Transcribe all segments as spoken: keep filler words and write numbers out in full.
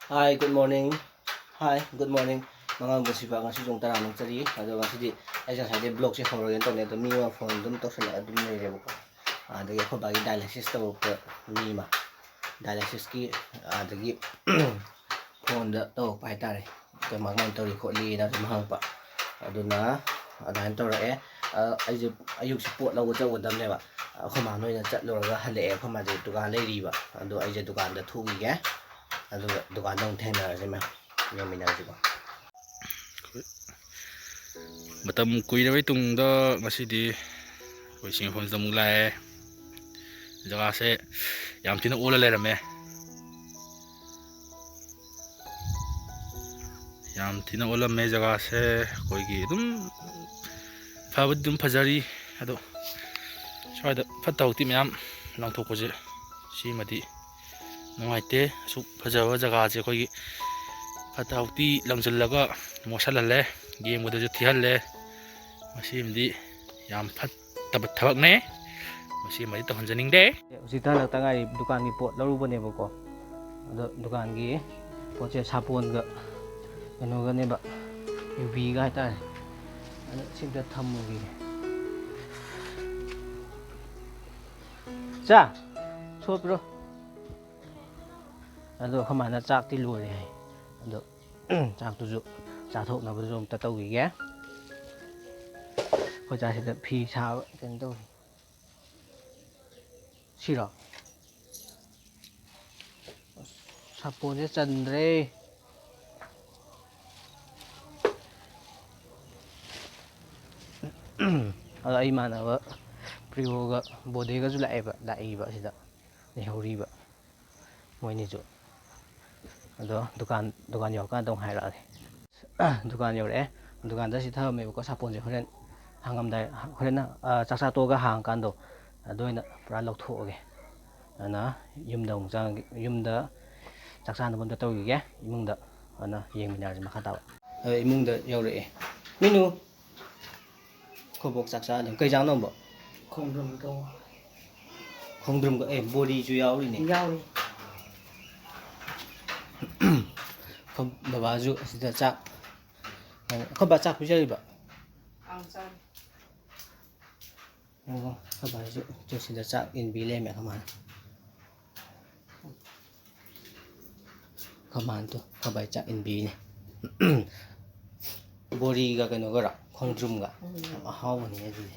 Hi, good morning. Hi, good morning. ꯃꯉꯥꯡ ꯄꯨꯟꯁꯤꯕ, ꯉꯁꯤ ꯄꯨꯡ ꯇꯔꯥꯃꯨꯛ ꯆꯠꯂꯤ꯫ ꯑꯗꯣ ꯉꯁꯤꯗꯤ ꯑꯩꯁꯦ ꯉꯁꯥꯏꯗꯩ vlogꯁꯦ ꯍꯧꯔꯒꯦꯅ ꯇꯧꯅꯦ, ꯑꯗꯣ ꯃꯤ ꯑꯃ phone ꯑꯗꯨꯝ ꯇꯧꯁꯜꯂꯛꯑ ꯑꯗꯨꯝ ꯂꯩꯔꯦꯕꯀꯣ꯫ ꯑꯗꯒꯤ ꯑꯩꯈꯣꯏ ꯕꯥꯒꯤ dialysis ꯇꯧꯔꯛꯄ ꯃꯤ ꯑꯃ, dialysisꯀꯤ, ꯑꯗꯒꯤ phoneꯗ ꯇꯧꯔꯛꯄ ꯍꯥꯏꯇꯥꯔꯦ꯫ "ꯀꯃꯥꯏ ꯀꯃꯥꯏꯅ ꯇꯧꯔꯤ ꯈꯣꯠꯂꯤꯅ" ꯁꯨꯝ ꯍꯪꯉꯛꯄ꯫ ꯑꯗꯨꯅ ꯑꯗꯨꯃꯥꯏꯅ ꯇꯧꯔꯛꯑꯦ꯫ ꯑ, ꯑꯩꯁꯦ ꯑꯌꯨꯛꯁꯦ ꯄꯣꯠ ꯂꯧꯕ ꯆꯠꯂꯨꯒꯗꯕꯅꯦꯕ꯫ ꯑꯩꯈꯣꯏ ꯃꯥ ꯅꯣꯏꯅ ꯆꯠꯂꯨꯔꯒ ꯍꯜꯂꯛꯑꯦ꯫ ꯑꯩꯈꯣꯏ ꯃꯥꯁꯦ ꯗꯨꯀꯥꯟ ꯂꯩꯔꯤꯕ꯫ ꯑꯗꯣ ꯑꯩꯁꯦ ꯗꯨꯀꯥꯟꯗ ꯊꯣꯛꯈꯤꯒꯦ꯫ ꯑꯗꯨꯒ ꯗꯨꯀꯥꯟꯗ ꯑꯃꯨꯛ ꯊꯦꯡꯅꯔꯁꯤ ꯃꯌꯥꯝ꯫ ꯌꯦꯡꯃꯤꯟꯅꯔꯁꯤꯀꯣ꯫ ꯃꯇꯝ ꯀꯨꯏꯔꯕꯩ ꯇꯨꯡꯗ ꯉꯁꯤꯗꯤ ꯑꯩꯈꯣꯏ ꯁꯤꯡ ꯃꯐꯝꯁꯤꯗ ꯑꯃꯨꯛ ꯂꯥꯛꯑꯦ꯫ ꯖꯒꯥꯁꯦ ꯌꯥꯝ ꯊꯤꯅ ꯑꯣꯜꯂ ꯂꯩꯔꯝꯃꯦ꯫ ꯌꯥꯝ ꯊꯤꯅ ꯑꯣꯜꯂꯝꯃꯦ ꯖꯒꯥꯁꯦ꯫ ꯑꯩꯈꯣꯏꯒꯤ ꯑꯗꯨꯝ ꯐꯕꯗꯤ ꯑꯗꯨꯝ ꯐꯖꯔꯤ, ꯑꯗꯣ ꯁ꯭ꯋꯥꯏꯗ ꯐꯠꯇ ꯍꯥꯎꯊꯤ ꯃꯌꯥꯝ ꯂꯪꯊꯣꯛꯄꯁꯦ ꯁꯤꯃꯗꯤ ꯅꯨꯡꯉꯥꯏꯇꯦ꯫ ꯑꯁꯨꯛ ꯐꯖꯕ ꯖꯒꯥꯁꯦ ꯑꯩꯈꯣꯏꯒꯤ ꯐꯠꯇ ꯍꯥꯎꯊꯤ ꯂꯪꯁꯤꯜꯂꯒ ꯃꯣꯠꯁꯜꯍꯜꯂꯦ, ꯌꯦꯡꯕꯗꯁꯨ ꯊꯤꯍꯜꯂꯦ꯫ ꯃꯁꯤꯃꯗꯤ ꯌꯥꯝ ꯐꯠꯇꯕ ꯊꯕꯛꯅꯦ꯫ ꯃꯁꯤꯃꯗꯤ ꯇꯧꯍꯟꯖꯅꯤꯡꯗꯦ꯫ ꯍꯧꯖꯤꯛꯇ ꯍꯜꯂꯛꯇ ꯉꯥꯏꯔꯤ, ꯗꯨꯀꯥꯟꯒꯤ ꯄꯣꯠ ꯂꯧꯔꯨꯕꯅꯦꯕꯀꯣ꯫ ꯑꯗꯣ ꯗꯨꯀꯥꯟꯒꯤ ꯄꯣꯠꯁꯦ ꯁꯥꯄꯣꯟꯒ ꯀꯩꯅꯣꯒꯅꯦꯕ, ꯌꯨꯕꯤꯒ ꯍꯥꯏꯇꯥꯔꯦ꯫ ꯑꯗꯣ ꯁꯤꯝꯇ ꯊꯝꯃꯨꯈꯤꯒꯦ꯫ ꯆꯥ, ꯁꯣꯠꯄ꯭ꯔꯣ? ꯑꯗꯣ ꯑꯩꯈꯣꯏ ꯃꯥꯅ ꯆꯥꯛꯇꯤ ꯂꯣꯏꯔꯦ ꯍꯥꯏ꯫ ꯑꯗꯣ ꯆꯥꯛꯇꯨꯁꯨ ꯆꯥꯊꯣꯛꯅꯕꯗꯨꯁꯨ ꯑꯝꯇ ꯇꯧꯈꯤꯒꯦ꯫ ꯑꯩꯈꯣꯏ ꯆꯥꯁꯤꯗ ꯐꯤ ꯁꯥꯕ ꯀꯩꯅꯣ ꯇꯧꯔꯤ꯫ ꯁꯤꯔꯣ? ꯑꯁ, ꯁꯥꯄꯣꯟꯁꯦ ꯆꯟꯗ꯭ꯔꯦ꯫ ꯑꯗꯣ ꯑꯩ ꯏꯃꯥꯟꯅꯕ ꯄ꯭ꯔꯤꯌꯣꯒ ꯕꯣꯗꯦꯒꯁꯨ ꯂꯥꯛꯑꯦꯕ, ꯂꯥꯛꯏꯕ ꯑꯁꯤꯗ ꯂꯩꯍꯧꯔꯤꯕ ꯃꯣꯏꯅꯤꯁꯨ꯫ ꯑꯗꯣ ꯗꯨꯀꯥꯟ, ꯗꯨꯀꯥꯟ ꯌꯧꯔꯀꯥꯟꯗ ꯑꯃꯨꯛ ꯍꯥꯏꯔꯛꯑꯒꯦ꯫ ꯗꯨꯀꯥꯟ ꯌꯧꯔꯛꯑꯦ꯫ ꯗꯨꯀꯥꯟꯗ ꯁꯤ ꯊꯝꯃꯝꯃꯦꯕꯀꯣ, ꯁꯥꯄꯣꯟꯁꯦ ꯍꯣꯔꯦꯟ ꯍꯥꯡꯉꯝꯗꯥꯏ, ꯍꯣꯔꯦꯟ, ꯑ, ꯆꯥꯛ ꯆꯥ ꯇꯣꯛꯑꯒ ꯍꯥꯡꯉꯀꯥꯟꯗꯣ, ꯑꯗꯨ ꯑꯣꯏꯅ ꯄꯨꯔꯥ ꯂꯧꯊꯣꯛꯑꯒꯦ꯫ ꯑꯗꯨꯅ ꯌꯨꯝꯗ ꯑꯃꯨꯛ ꯆꯪꯉꯒꯦ, ꯌꯨꯝꯗ ꯆꯥꯛ ꯆꯥꯅꯕ ꯑꯝꯇ ꯇꯧꯈꯤꯒꯦ ꯏꯃꯨꯡꯗ, ꯑꯗꯨꯅ ꯌꯦꯡꯃꯤꯟꯅꯔꯁꯤ ꯃꯈꯥ ꯇꯥꯕ꯫ ꯑ, ꯏꯃꯨꯡꯗ ꯌꯧꯔꯛꯑꯦ꯫ ꯃꯤꯅꯨ! ꯈꯣꯏꯕꯣꯛ ꯆꯥꯛ ꯆꯥꯅꯤ꯫ ꯀꯩ ꯆꯥꯛꯅꯣꯕ? ꯈꯣꯡꯗ꯭ꯔꯨꯝ ꯊꯣꯡꯕ꯫ ꯈꯣꯡꯗ꯭ꯔꯨꯝꯒ, ꯑꯦ, ꯕꯣꯔꯤꯁꯨ ꯌꯥꯎꯔꯤꯅꯦ꯫ ꯌꯥꯎꯔꯤ꯫ ꯕꯕꯥꯁꯨ ꯑꯁꯤꯗ ꯆꯥꯛ, ꯑꯩꯈꯣꯏ ꯕꯥ ꯆꯥꯛ ꯄꯤꯖꯔꯤꯕ? ꯑꯪ, ꯆꯥꯔꯤ꯫ ꯑꯣ, ꯑꯩꯈꯣꯏ ꯕꯥꯁꯨ ꯁꯤꯗ ꯆꯥꯛ ꯏꯟꯕꯤ ꯂꯩꯔꯝꯃꯦ ꯑꯩꯈꯣꯏ ꯃꯥꯅ꯫ ꯑꯩꯈꯣꯏ ꯃꯥꯅ ꯇꯨ, ꯑꯩꯈꯣꯏ ꯕꯥꯒꯤ ꯆꯥꯛ ꯏꯟꯕꯤꯔꯤꯅꯦ꯫ ꯕꯣꯔꯤꯒ ꯀꯩꯅꯣꯒꯔꯣ? ꯈꯣꯡꯗ꯭ꯔꯨꯝꯒ? ꯎꯝ꯫ ꯌꯥꯝ ꯑꯍꯥꯎꯕꯅꯤꯅꯦ ꯑꯗꯨꯗꯤ꯫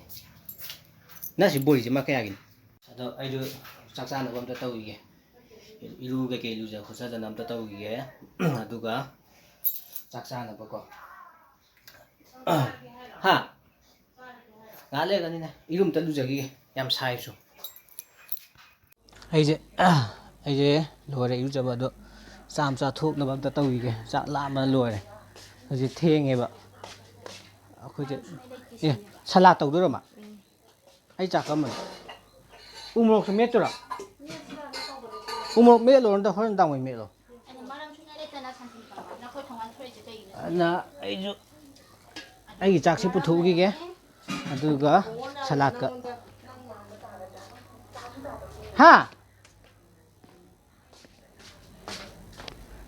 ꯅꯪ ꯁꯤ ꯕꯣꯔꯤꯁꯤꯃ ꯀꯌꯥꯒꯤꯅꯣ? ꯑꯗꯣ ꯑꯩꯁꯨ ꯆꯥꯛ ꯆꯥꯅꯕ ꯑꯝꯇ ꯇꯧꯈꯤꯒꯦ꯫ ꯏꯔꯨ ꯀꯩꯀꯩ ꯂꯨꯖ ꯈꯣꯠꯆꯗꯅ ꯑꯝꯇ ꯇꯧꯈꯤꯒꯦ꯫ ꯑꯗꯨꯒ ꯆꯥꯛ ꯆꯥꯅꯕꯀꯣ꯫ ꯍꯥ? ꯉꯥꯏꯍꯥꯛ ꯂꯩꯔꯒꯅꯤꯅꯦ꯫ ꯏꯔꯨ ꯑꯝꯇ ꯂꯨꯖꯈꯤꯒꯦ꯫ ꯌꯥꯝ ꯁꯥꯏꯕꯁꯨ꯫ ꯑꯩꯁꯦ, ꯑꯩꯁꯦ ꯂꯣꯏꯔꯦ ꯏꯔꯨꯖꯕ, ꯑꯗꯣ ꯆꯥꯛ ꯑꯃ ꯆꯥꯊꯣꯛꯅꯕ ꯑꯝꯇ ꯇꯧꯈꯤꯒꯦ꯫ ꯆꯥꯛ ꯂꯥꯝꯕꯅ ꯂꯣꯏꯔꯦ꯫ ꯍꯧꯖꯤꯛ ꯊꯦꯡꯉꯦꯕ꯫ ꯑꯩꯈꯣꯏꯁꯦ, ꯑꯦ, ꯁꯂꯥꯠ ꯇꯧꯗꯣꯏꯔꯣ ꯃꯥ? ꯑꯩ ꯆꯥꯛ ꯀꯝꯕꯅꯤ꯫ ꯎ ꯃꯣꯔꯣꯛꯁꯨ ꯃꯦꯠꯇꯣꯏꯔꯣ? ꯎ ꯃꯣꯔꯣꯛ ꯃꯦꯠꯂꯣ, ꯅꯠꯇ꯭ꯔ ꯍꯣꯔꯦꯟ ꯅꯨꯡꯗꯥꯡ ꯑꯣꯏꯅ ꯃꯦꯠꯂꯣ꯫ ꯑꯗꯨꯅ ꯑꯩꯁꯨ ꯑꯩꯒꯤ ꯆꯥꯛꯁꯤ ꯄꯨꯊꯣꯛꯈꯤꯒꯦ꯫ ꯑꯗꯨꯒ ꯁꯂꯥꯠꯀ꯫ ꯍꯥ?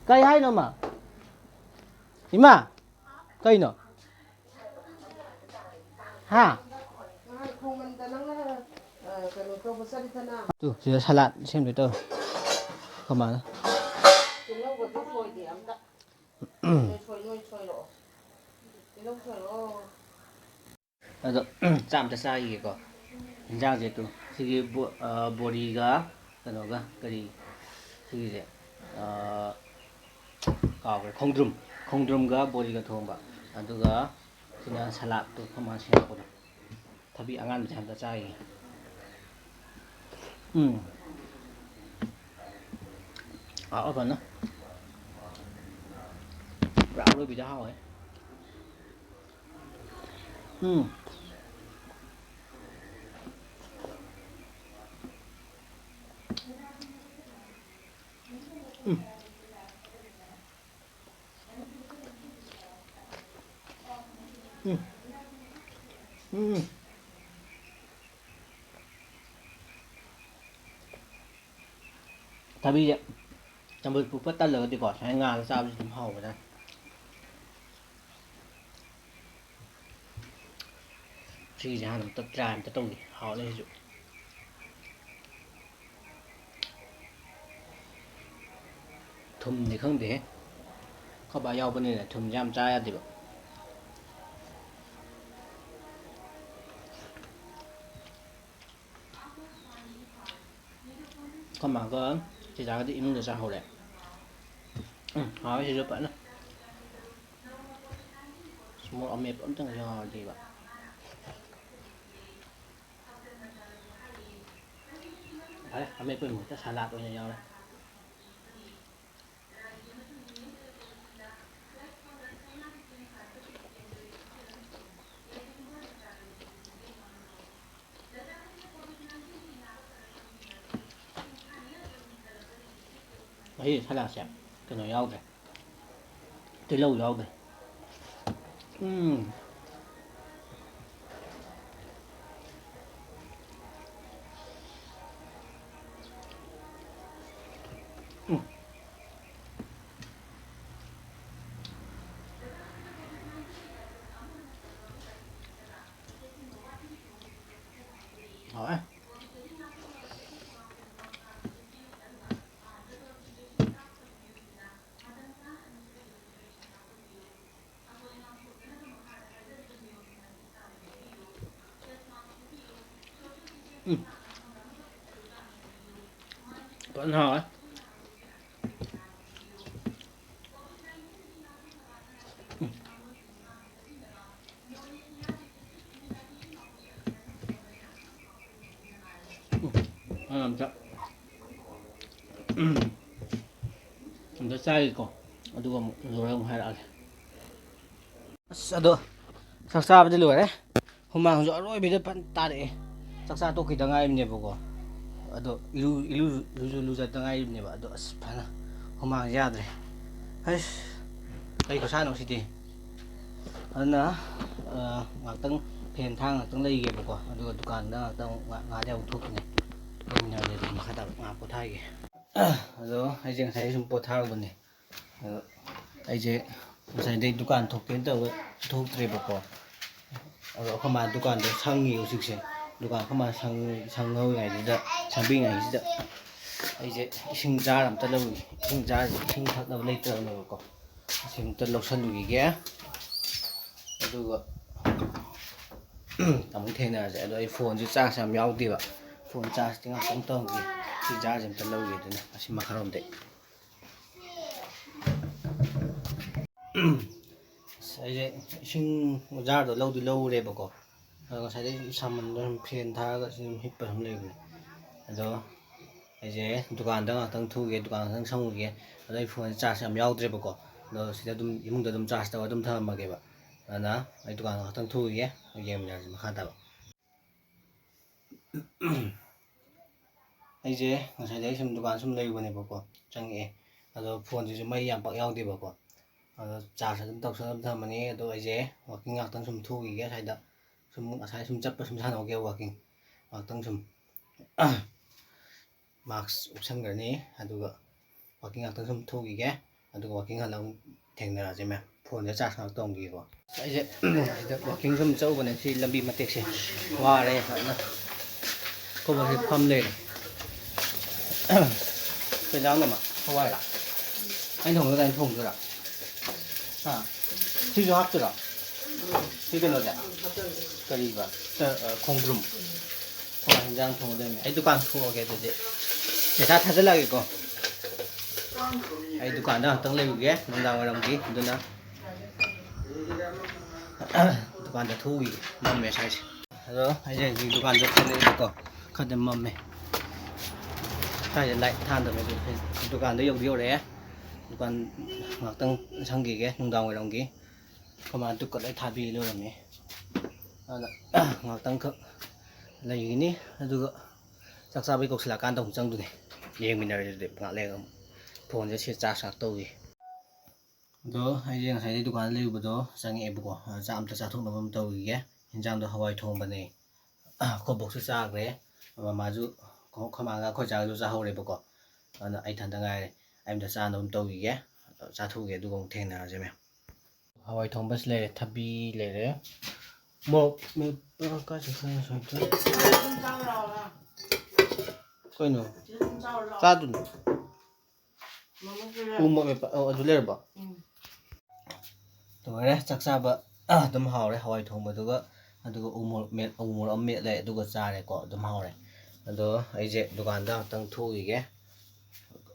ꯀꯩ ꯍꯥꯏꯅꯣ, ꯃꯥ? ꯏꯃꯥ? ꯀꯩꯅꯣ? ꯍꯥ? ꯇꯨ, ꯁꯤꯗ ꯁꯂꯥꯠ ꯁꯦꯝꯗꯣꯏ ꯇꯧꯔꯤ꯫ ꯀꯃꯥꯏꯅ? ꯑꯗꯣ, ꯆꯥꯛ ꯑꯝꯇ ꯆꯥꯈꯤꯒꯦꯀꯣ꯫ ꯏꯟꯖꯥꯡꯁꯦ ꯇꯨ, ꯁꯤꯒꯤ ꯕꯣ-, ꯑ, ꯕꯣꯔꯤꯒ ꯀꯩꯅꯣꯒ, ꯀꯔꯤ, ꯁꯤꯒꯤꯁꯦ, ꯑ, ꯀꯥꯎꯈ꯭ꯔꯦ, ꯈꯣꯡꯗ꯭ꯔꯨꯝ, ꯈꯣꯡꯗ꯭ꯔꯨꯝꯒ ꯕꯣꯔꯤꯒ ꯊꯣꯡꯕ, ꯑꯗꯨꯒ ꯁꯤꯅ ꯁꯂꯥꯠꯇꯨ ꯑꯩꯈꯣꯏ ꯃꯥꯅ ꯁꯦꯝꯃꯛꯄꯗꯣ꯫ ꯊꯕꯤ ꯑꯉꯥꯟꯕꯁꯦ ꯑꯝꯇ ꯆꯥꯈꯤꯒꯦ꯫ ꯎꯝ꯫ ꯍꯥꯎꯋꯦ ꯐꯖꯅ꯫ ꯄꯨꯔꯥ ꯑꯔꯣꯏꯕꯤꯗ ꯍꯥꯎꯋꯦ꯫ ꯎꯝ꯫ ꯎꯝ꯫ ꯎꯝ꯫ ꯎꯝ꯫ ꯊꯕꯤꯁꯦ ꯆꯝꯐꯨꯠ ꯐꯨꯠꯄ ꯇꯜꯂꯒꯗꯤꯀꯣ, ꯁꯨꯃꯥꯏꯅ ꯉꯥꯜꯂ ꯆꯥꯕꯁꯤ ꯑꯗꯨꯝ ꯍꯥꯎꯕꯅꯦ꯫ ꯁꯤꯒꯤꯁꯦ ꯍꯥꯟꯅ ꯑꯝꯇ try ꯑꯝꯇ ꯇꯧꯒꯦ꯫ ꯍꯥꯎꯅꯤ ꯁꯤꯁꯨ꯫ ꯊꯨꯝꯗꯤ ꯈꯪꯗꯦꯍꯦ꯫ ꯑꯩꯈꯣꯏ ꯕꯥ ꯌꯥꯎꯕꯅꯤꯅ ꯊꯨꯝꯁꯦ ꯌꯥꯝ ꯆꯥ ꯌꯥꯗꯦꯕ꯫ ꯑꯩꯈꯣꯏ ꯃꯥꯒ ꯆꯦꯆꯥꯒꯗꯤ ꯏꯃꯨꯡꯗ ꯆꯥꯍꯧꯔꯦ꯫ ꯎꯝ, ꯍꯥꯎꯋꯦ ꯁꯤꯁꯨ ꯐꯖꯅ꯫ ꯃꯣꯔꯣꯛ ꯑꯃꯦꯠꯄ ꯑꯝꯇꯪ ꯌꯥꯎꯔꯗꯤꯕ꯫ ꯐꯔꯦ, ꯑꯃꯦꯠꯄꯒꯤ ꯃꯍꯨꯠꯇ salad ꯑꯣꯏꯅ ꯌꯥꯎꯔꯦ꯫ ꯉꯁꯤ saladꯁꯦ ꯀꯩꯅꯣ ꯌꯥꯎꯗ꯭ꯔꯦ, ꯇꯤꯜꯍꯧ ꯌꯥꯎꯗ꯭ꯔꯦ꯫ ꯎꯝ꯫ ꯎꯝ꯫ ꯍꯥꯎꯋꯦ꯫ ꯎꯝ꯫ ꯐꯖꯅ ꯍꯥꯎꯋꯦ꯫ ꯎꯝ꯫ ꯎꯝ꯫ ꯑꯩ ꯑꯝꯇ, ꯎꯝ꯫ ꯑꯝꯇ ꯆꯥꯒꯦꯀꯣ꯫ ꯑꯗꯨꯒ ꯑꯃꯨꯛ ꯂꯣꯏꯔꯒ ꯑꯃꯨꯛ ꯍꯥꯏꯔꯛꯑꯒꯦ꯫ ꯑꯁ, ꯑꯗꯣ ꯆꯥꯛ ꯆꯥꯕꯗꯤ ꯂꯣꯏꯔꯦ꯫ ꯍꯨꯃꯥꯡꯁꯨ ꯑꯔꯣꯏꯕꯤꯗ ꯐꯟ ꯇꯥꯔꯛꯑꯦ꯫ ꯆꯥꯛ ꯆꯥ ꯇꯣꯛꯈꯤꯗ ꯉꯥꯏꯔꯤꯕꯅꯦꯕꯀꯣ꯫ ꯑꯗꯣ ꯏꯔꯨ, ꯏꯔꯨ, ꯂꯨꯖ-, ꯂꯨꯖꯗ ꯉꯥꯏꯔꯤꯕꯅꯦꯕ꯫ ꯑꯗꯣ ꯑꯁ, ꯐꯅ ꯍꯨꯃꯥꯡꯁꯦ ꯌꯥꯗ꯭ꯔꯦ꯫ ꯑꯁ, ꯀꯩ ꯈꯨꯁꯥꯅꯣ ꯁꯤꯗꯤ꯫ ꯑꯗꯨꯅ, ꯑ, ꯉꯥꯛꯇꯪ fan ꯊꯥ ꯉꯥꯛꯇꯪ ꯂꯩꯒꯦꯕꯀꯣ꯫ ꯑꯗꯨꯒ ꯗꯨꯀꯥꯟꯗ ꯉꯥꯛꯇꯪ ꯉꯥ-, ꯉꯥꯏꯍꯥꯛ ꯂꯩꯔ ꯑꯃꯨꯛ ꯊꯣꯛꯈꯤꯅꯤ꯫ ꯂꯩꯃꯤꯟꯅꯔꯗꯤ ꯑꯗꯨꯝ ꯃꯈꯥ ꯇꯥꯕ ꯉꯥꯏꯍꯥꯛ ꯄꯣꯊꯥꯒꯦ꯫ ꯑꯗꯣ ꯑꯩꯁꯦ ꯉꯁꯥꯏ ꯁꯨꯝ ꯄꯣꯊꯥꯔꯨꯕꯅꯦ꯫ ꯑꯗꯣ ꯑꯩꯁꯦ ꯉꯁꯥꯏꯗꯩ ꯗꯨꯀꯥꯟ ꯊꯣꯛꯀꯦꯅ ꯇꯧꯕ ꯊꯣꯛꯇ꯭ꯔꯦꯕꯀꯣ꯫ ꯑꯗꯣ ꯑꯩꯈꯣꯏ ꯃꯥ ꯗꯨꯀꯥꯟꯗꯣ ꯁꯪꯉꯤ ꯍꯧꯖꯤꯛꯁꯦ꯫ ꯗꯨꯀꯥꯟ ꯑꯩꯈꯣꯏ ꯃꯥ ꯁꯪ-, ꯁꯪꯍꯧꯔꯤꯉꯩꯁꯤꯗ, ꯁꯪꯕꯤꯉꯩꯁꯤꯗ ꯑꯩꯁꯦ ꯏꯁꯤꯡ ꯖꯥꯔ ꯑꯝꯇ ꯂꯧꯔꯨꯒꯦ꯫ ꯏꯁꯤꯡ ꯖꯥꯔꯁꯦ ꯏꯁꯤꯡ ꯊꯛꯅꯕ ꯂꯩꯇ꯭ꯔꯕꯅꯦꯕꯀꯣ꯫ ꯏꯁꯤꯡ ꯑꯝꯇ ꯂꯧꯁꯜꯂꯨꯈꯤꯒꯦ꯫ ꯑꯗꯨꯒ ꯑꯃꯨꯛ ꯊꯦꯡꯅꯔꯁꯦ꯫ ꯑꯗꯣ ꯑꯩ ꯐꯣꯟꯁꯦ ꯆꯥꯔꯖ ꯌꯥꯝ ꯌꯥꯎꯗꯦꯕ꯫ ꯐꯣꯟ ꯆꯥꯔꯖꯇꯤ ꯉꯥꯛꯇꯪ ꯇꯧꯒꯦ꯫ ꯁꯤ ꯆꯥꯔꯖ ꯑꯝꯇ ꯂꯧꯒꯦ꯫ ꯑꯗꯨꯅ ꯑꯁꯤ ꯃꯈꯥꯔꯣꯝꯗꯩ꯫ ꯑꯁ, ꯑꯩꯁꯦ ꯏꯁꯤꯡ ꯖꯥꯔꯗꯣ ꯂꯧꯗꯤ ꯂꯧꯔꯦꯕꯀꯣ꯫ ꯑꯗꯣ ꯉꯁꯥꯏꯗꯩ ꯁꯥꯃꯟꯗꯅ ꯁꯨꯝ ꯐꯦꯟ ꯊꯥꯔꯒ ꯁꯤ ꯑꯗꯨꯝ ꯍꯤꯞꯄ ꯁꯨꯝ ꯂꯩꯕꯅꯦ꯫ ꯑꯗꯣ ꯑꯩꯁꯦ ꯗꯨꯀꯥꯟꯗ ꯉꯥꯛꯇꯪ ꯊꯣꯛꯎꯒꯦ, ꯗꯨꯀꯥꯟ ꯉꯥꯛꯇꯪ ꯁꯪꯉꯨꯒꯦ꯫ ꯑꯗꯣ ꯑꯩ ꯐꯣꯟꯁꯦ ꯆꯥꯔꯖ ꯌꯥꯝ ꯌꯥꯎꯗ꯭ꯔꯦꯕꯀꯣ꯫ ꯑꯗꯣ ꯁꯤꯗ ꯑꯗꯨꯝ, ꯏꯃꯨꯡꯗ ꯑꯗꯨꯝ ꯆꯥꯔꯖ ꯇꯧꯔ ꯑꯗꯨꯝ ꯊꯝꯃꯝꯃꯒꯦꯕ꯫ ꯑꯗꯨꯅ ꯑꯩ ꯗꯨꯀꯥꯟ ꯉꯥꯛꯇꯪ ꯊꯣꯛꯎꯒꯦ, ꯌꯦꯡꯃꯤꯟꯅꯔꯁꯤ ꯃꯈꯥ ꯇꯥꯕ꯫ ꯑꯩꯁꯦ ꯉꯁꯥꯏꯗꯒꯤ ꯁꯨꯝ ꯗꯨꯀꯥꯟ ꯁꯨꯝ ꯂꯩꯔꯨꯕꯅꯦꯕꯀꯣ, ꯆꯪꯉꯛꯑꯦ꯫ ꯑꯗꯣ ꯐꯣꯟꯁꯤꯁꯨ ꯃꯩ ꯌꯥꯝ ꯄꯥꯛ ꯌꯥꯎꯗꯦꯕꯀꯣ꯫ ꯑꯗꯣ ꯆꯥꯔꯖ ꯑꯗꯨꯝ ꯇꯧꯁꯜꯂꯒ ꯊꯝꯃꯅꯤ꯫ ꯑꯗꯣ ꯑꯩꯁꯦ ꯋꯥꯛꯀꯤꯡ ꯉꯥꯛꯇꯪ ꯁꯨꯝ ꯊꯣꯛꯎꯈꯤꯒꯦ ꯁ꯭ꯋꯥꯏꯗ꯫ ꯁꯨꯝ ꯉꯁꯥꯏ ꯁꯨꯝ ꯆꯠꯄ ꯁꯨꯝ ꯁꯥꯟꯅꯍꯧꯒꯦ ꯋꯥꯛꯀꯤꯡ꯫ ꯉꯥꯛꯇꯪ ꯁꯨꯝ ꯃꯥꯛꯁ ꯎꯞꯁꯟꯈ꯭ꯔꯅꯤ꯫ ꯑꯗꯨꯒ ꯋꯥꯛꯀꯤꯡ ꯉꯥꯛꯇꯪ ꯁꯨꯝ ꯊꯣꯛꯎꯈꯤꯒꯦ꯫ ꯑꯗꯨꯒ ꯋꯥꯛꯀꯤꯡ ꯍꯜꯂꯛ ꯑꯃꯨꯛ ꯊꯦꯡꯅꯔꯁꯦ ꯃꯌꯥꯝ꯫ ꯐꯣꯟꯁꯦ ꯆꯥꯔꯖ ꯉꯥꯛꯇꯪ ꯇꯧꯈꯤꯒꯦꯀꯣ꯫ ꯑꯩꯁꯦ ꯁꯤꯗ ꯋꯥꯛꯀꯤꯡ ꯁꯨꯝ ꯆꯠꯂꯨꯕꯅꯦ꯫ ꯁꯤ ꯂꯝꯕꯤ ꯃꯇꯦꯛꯁꯦ ꯋꯥꯔꯦ ꯐꯖꯅ꯫ ꯀꯣꯕꯔꯁꯦ ꯐꯝ ꯂꯩꯔꯦ꯫ ꯀꯩ ꯏꯟꯖꯥꯡꯅꯣ, ꯃꯥ? ꯍꯋꯥꯏꯔ? ꯑꯩꯅ ꯊꯣꯡꯗꯣꯏꯔ, ꯑꯩꯅ ꯊꯣꯡꯗꯣꯏꯔ? ꯍꯥ? ꯁꯤꯁꯨ ꯍꯥꯞꯇꯣꯏꯔꯣ? ꯁꯤ ꯀꯩꯅꯣꯁꯦ? ꯀꯔꯤꯕ? ꯆ-, ꯑ, ꯈꯣꯡꯗ꯭ꯔꯨꯝ꯫ ꯍꯋꯥꯏ ꯍꯤꯟꯖꯥꯡ ꯊꯣꯡꯉ ꯂꯩꯔꯝꯃꯦ꯫ ꯑꯩ ꯗꯨꯀꯥꯟ ꯊꯣꯛꯑꯒꯦ ꯑꯗꯨꯗꯤ꯫ ꯄꯩꯁꯥ ꯊꯥꯖꯤꯜꯂꯛꯑꯒꯦꯀꯣ꯫ ꯑꯩ ꯗꯨꯀꯥꯟꯗ ꯉꯥꯛꯇꯪ ꯂꯩꯔꯨꯒꯦ, ꯅꯨꯡꯗꯥꯡ ꯋꯥꯏꯔꯝꯒꯤ꯫ ꯑꯗꯨꯅ ꯗꯨꯀꯥꯟꯗ ꯊꯣꯛꯎꯈꯤꯒꯦ꯫ ꯃꯝꯃꯦ ꯁ꯭ꯋꯥꯏꯁꯦ꯫ ꯑꯗꯣ ꯑꯩꯁꯦ ꯍꯧꯖꯤꯛ ꯗꯨꯀꯥꯟꯗ ꯊꯣꯛꯂꯛꯑꯦꯕꯀꯣ꯫ ꯈꯔꯗꯤ ꯃꯝꯃꯦ꯫ ꯁ꯭ꯋꯥꯏꯁꯦ ꯂꯥꯏꯠ ꯊꯥꯟꯗꯕꯅꯦ꯫ ꯑꯗꯨ ꯗꯨꯀꯥꯟꯗ ꯌꯧꯗꯤ ꯌꯧꯔꯛꯑꯦ꯫ ꯗꯨꯀꯥꯟ ꯉꯥꯛꯇꯪ ꯁꯪꯈꯤꯒꯦ ꯅꯨꯡꯗꯥꯡ ꯋꯥꯏꯔꯝꯒꯤ꯫ ꯑꯩꯈꯣꯏ ꯃꯥꯅ ꯗꯨꯛꯀ ꯂꯣꯏ ꯊꯥꯕꯤ ꯂꯣꯏꯔꯝꯃꯦ꯫ ꯑꯗ ꯉꯥꯛꯇꯪꯈꯛ ꯂꯩꯈꯤꯅꯤ꯫ ꯑꯗꯨꯒ ꯆꯥꯛ ꯆꯥꯕꯩ ꯀꯧꯁꯤꯜꯂꯛꯑꯀꯥꯟꯗ ꯑꯃꯨꯛ ꯆꯪꯗꯣꯏꯅꯦ꯫ ꯌꯦꯡꯃꯤꯟꯅꯔꯁꯦ ꯑꯗꯨꯗꯤ ꯉꯥꯛ ꯂꯩꯔꯒ ꯑꯃꯨꯛ꯫ ꯐꯣꯟꯁꯦ ꯁꯤ ꯆꯥꯔꯖ ꯉꯥꯛ ꯇꯧꯈꯤ꯫ ꯑꯗꯣ ꯑꯩꯁꯦ ꯉꯁꯥꯏꯗꯩ ꯗꯨꯀꯥꯟꯗ ꯂꯩꯔꯨꯕꯗꯣ ꯆꯪꯉꯛꯑꯦꯕꯀꯣ꯫ ꯑꯗꯣ ꯆꯥꯛ ꯑꯝꯇ ꯆꯥꯊꯣꯛꯅꯕ ꯑꯃ ꯇꯧꯈꯤꯒꯦ꯫ ꯍꯤꯟꯖꯥꯡꯗꯣ ꯍꯋꯥꯏ ꯊꯣꯡꯕꯅꯦ꯫ ꯑꯩꯈꯣꯏ ꯕꯣꯛꯁꯨ ꯆꯥꯈ꯭ꯔꯦ꯫ ꯃꯃꯥꯁꯨ, ꯑꯩꯈꯣꯏ ꯃꯥꯒ ꯑꯩꯈꯣꯏ ꯆꯥꯒꯁꯨ ꯆꯥꯍꯧꯔꯦꯕꯀꯣ꯫ ꯑꯗꯨꯅ ꯑꯩ ꯏꯊꯟꯇ ꯉꯥꯏꯔꯦ꯫ ꯑꯩ ꯑꯝꯇ ꯆꯥꯅꯕ ꯑꯃ ꯇꯧꯈꯤꯒꯦ, ꯆꯥꯊꯣꯛꯎꯒꯦ, ꯑꯗꯨꯒ ꯑꯃꯨꯛ ꯊꯦꯡꯅꯔꯁꯦ ꯃꯌꯥꯝ꯫ ꯍꯋꯥꯏ ꯊꯣꯡꯕꯁꯨ ꯂꯩꯔꯦ, ꯊꯕꯤ ꯂꯩꯔꯦ, ꯃꯣꯔꯣꯛ ꯃꯦꯠꯄ꯫ ꯀꯥꯏ ꯆꯠꯈ꯭ꯔꯦ ꯉꯁꯥꯏ? ꯀꯩꯅꯣ? ꯆꯥꯗꯨꯅ꯫ ꯎ ꯃꯣꯔꯣꯛ ꯃꯦꯠꯄ꯫ ꯑꯣ, ꯑꯗꯨ ꯂꯩꯔꯕꯣ? ꯂꯣꯏꯔꯦ ꯆꯥꯛ ꯆꯥꯕ꯫ ꯑꯗꯨꯝ ꯍꯥꯎꯔꯦ ꯍꯋꯥꯏ ꯊꯣꯡꯕꯗꯨꯒ꯫ ꯑꯗꯨꯒ ꯎ ꯃꯣꯔꯣꯛ ꯃꯦꯠ-, ꯎ ꯃꯣꯔꯣꯛ ꯑꯃ ꯃꯦꯠꯂꯦ, ꯑꯗꯨꯒ ꯆꯥꯔꯦꯀꯣ꯫ ꯑꯗꯨꯝ ꯍꯥꯎꯔꯦ꯫ ꯑꯗꯣ ꯑꯩꯁꯦ ꯗꯨꯀꯥꯟꯗ ꯉꯥꯛꯇꯪ ꯊꯣꯛꯎꯈꯤꯒꯦ꯫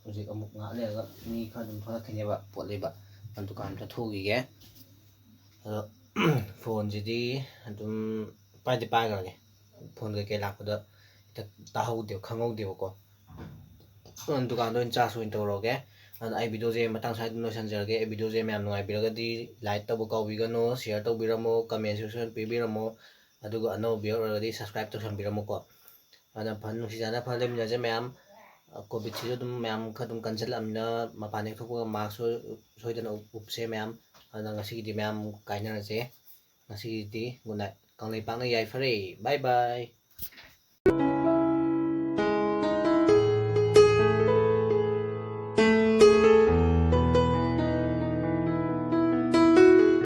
ꯍꯧꯖꯤꯛ ꯑꯃꯨꯛ ꯉꯥꯏꯍꯥꯛ ꯂꯩꯔꯒ ꯃꯤ ꯈꯔ ꯑꯗꯨꯝ ꯊꯣꯛꯂꯛꯈꯤꯅꯦꯕ, ꯄꯣꯠ ꯂꯩꯕ꯫ ꯑꯗꯨ ꯗꯨꯀꯥꯟꯗ ꯊꯣꯛꯎꯈꯤꯒꯦ꯫ ꯑꯗꯣ ꯐꯣꯟꯁꯤꯗꯤ ꯑꯗꯨꯝ ꯄꯥꯏꯗꯤ ꯄꯥꯏꯈ꯭ꯔꯒꯦ꯫ ꯐꯣꯟ ꯀꯩꯀꯩ ꯂꯥꯛꯄꯗ ꯍꯦꯛꯇ ꯇꯥꯍꯧꯗꯦꯕ, ꯈꯪꯍꯧꯗꯦꯕꯀꯣ꯫ ꯑꯗꯨꯅ ꯗꯨꯀꯥꯟꯗ ꯑꯣꯏꯅ ꯆꯥꯔꯖ ꯑꯣꯏꯅ ꯇꯧꯔꯒꯦ꯫ ꯑꯗꯨꯅ ꯑꯩ ꯚꯤꯗꯤꯑꯣꯁꯦ ꯃꯇꯥꯡ ꯁ꯭ꯋꯥꯏꯗ ꯑꯗꯨꯝ ꯂꯣꯏꯁꯤꯟꯖꯔꯒꯦ꯫ ꯑꯩ ꯚꯤꯗꯤꯑꯣꯁꯦ ꯃꯌꯥꯝ ꯅꯨꯡꯉꯥꯏꯕꯤꯔꯒꯗꯤ like ꯇꯧꯕ ꯀꯥꯎꯕꯤꯒꯅꯨ, share ꯇꯧꯕꯤꯔꯝꯃꯣ, comment section ꯄꯤꯕꯤꯔꯝꯃꯣ꯫ ꯑꯗꯨꯒ ꯑꯅꯧꯕ viewer ꯑꯣꯏꯔꯒꯗꯤ subscribe ꯇꯧꯁꯟꯕꯤꯔꯝꯃꯣꯀꯣ꯫ ꯑꯗꯨꯅ ꯐꯖꯅ ꯅꯨꯡꯁꯤ ꯆꯥꯟꯅꯅ ꯐꯖꯅ ꯂꯩꯃꯤꯟꯅꯁꯦ ꯃꯌꯥꯝ꯫ ꯀꯣꯚꯤꯗꯁꯤꯁꯨ ꯑꯗꯨꯝ ꯃꯌꯥꯝ ꯈꯔ ꯑꯗꯨꯝ ꯀꯟꯁꯤꯜꯂꯛꯑꯕꯅꯤꯅ ꯃꯄꯥꯟ ꯍꯦꯛ ꯊꯣꯛꯄꯒ maskꯁꯨ ꯁꯣꯏꯗꯅ ꯎꯞꯁꯦ ꯃꯌꯥꯝ꯫ ꯑꯗꯨꯅ ꯉꯁꯤꯒꯤꯗꯤ ꯃꯌꯥꯝ ꯀꯥꯏꯅꯔꯁꯦ꯫ ꯉꯁꯤꯒꯤꯗꯤ good night꯫ ꯀꯪꯂꯩꯄꯥꯛꯅ ꯌꯥꯏꯐꯔꯦ꯫ Bye bye꯫